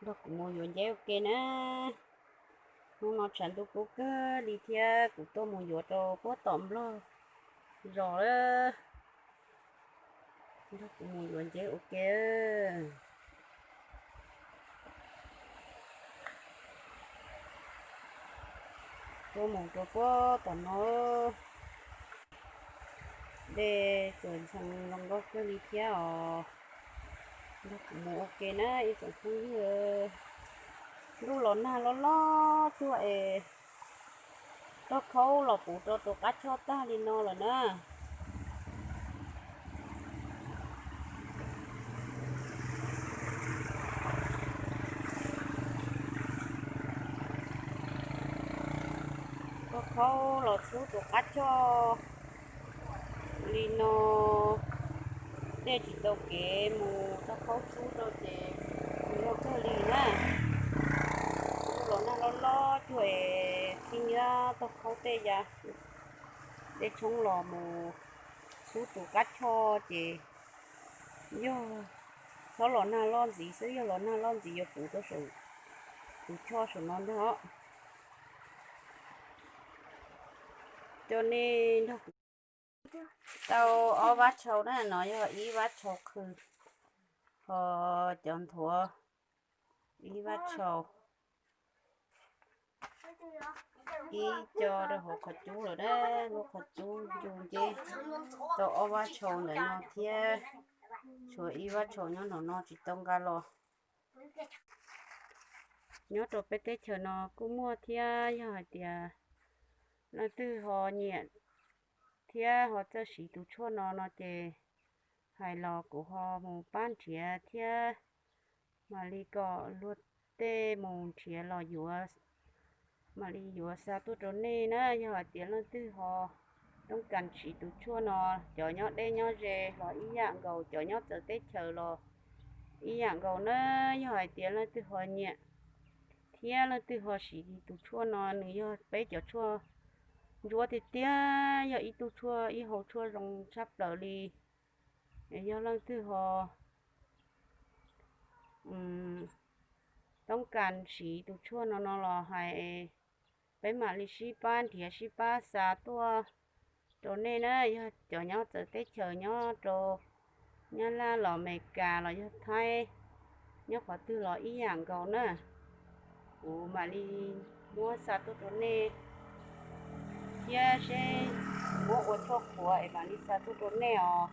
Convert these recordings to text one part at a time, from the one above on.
Nrog kuv mus yuav nceb ua ke na. Hnub no tshav ntuj kub kawg li thiab kuv tuaj mus yuav rau puag tom Nplog zos. Nrog kuv mus yuav nceb ua ke. Tuaj mus rau puag tom no, dej txawm ntxhee zoo nkauj kawg li thiab os. Nrog kuv mus ua ke na ib tsoom phooj ywg. Ntuj los nag loj loj tuaj es toj khaub los puv rau tus qab choj tag li no lawm na. Toj khaub los txhub tus qab choj li no, dej tsis tau kev mus toj khaub txhub rau ces nag kawg li na. Ntuj los nag loj loj tuaj es txhib nyiab toj khaub tej ya, dej tshoob los mus txhub tus qab choj ces yog txhob los nag loj ntxiv xwb, yog los nag loj ntxiv yuav puv rau saum tus choj saum no ntag. Coj nej nrog kuv tau ob vab tshau na, no yog ib vab tshau qhwv, ho cov nthuav ib vab tshau, ib co rau hauv qhov cub lawm na, lub qhov cub ncu nceb tau ob vab tshau ntawm no thiab, tshuav ib vab tshau nyob nraum no tsis tau nqa los. Nyob rau peb teb chaws no kuj muaj thiab, yog hais tias leej twg ho nyiam thiab ho txawj siv tus tshuaj no no ces hais los kuv ho mus pab nrhiav thiab, mam li kom luag tej mus nrhiav los yuav, mam li yuav xa tuaj rau nej na. Yog hais tias leej twg ho toob kas siv tus tshuaj no, cov nyob deb nyob ze los ib yam nkaus, cov nyob txawv teb chaws los ib yam nkaus na. Yog hais tias leej twg ho nyiam thiab leej twg ho siv tus tshuaj no, nws yog peb cov tshuaj ntsuab tiag tiag, yog ib tug tshuaj, ib hau tshuaj zoo tshaj plaws li. Yog leej twg ho toob kas siv tus tshuaj no no los hais, peb mam li sib pab nrhiav sib pab xa tuaj rau nej na. Yog cov nyob txawv teb chaws nyob rau Nyab Laj los Amelikas los yog Thaib, nyob qhov twg los ib yam nkaus na, kuv mam li muab xa tuaj rau nej thiab seb muab ua tshuaj qhuav es mam li xa tuaj rau nej os.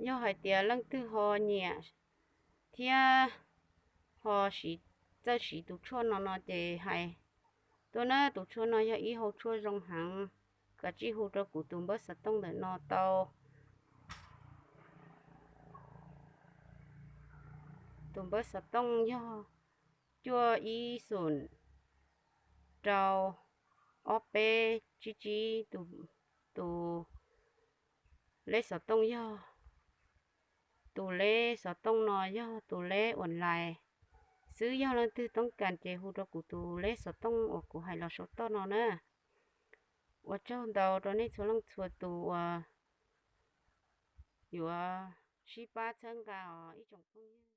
Yog hais tias leej twg ho nyiam thiab ho siv, txawj siv tus tshuaj no no ces hais tuaj na. Tus tshuaj no yog ib hau tshuaj zoo heev, kav tsij hu rau kuv tus npawb xov tooj ntawm no tau. Tus npawb xov tooj yog cuaj ib xoom rau ob peb tsib tsib. Tus leb xov tooj yog, tus leb xov tooj no yog tus leb online xwb. Yog leej twg toob kas ces hu rau kuv tus leb xov tooj uas kuv hais los saum toj no na. Ua tsaug ntau rau nej txhua leej txhua tus uas yuav sib pab txhawb nqa os ib tsoom phooj ywg.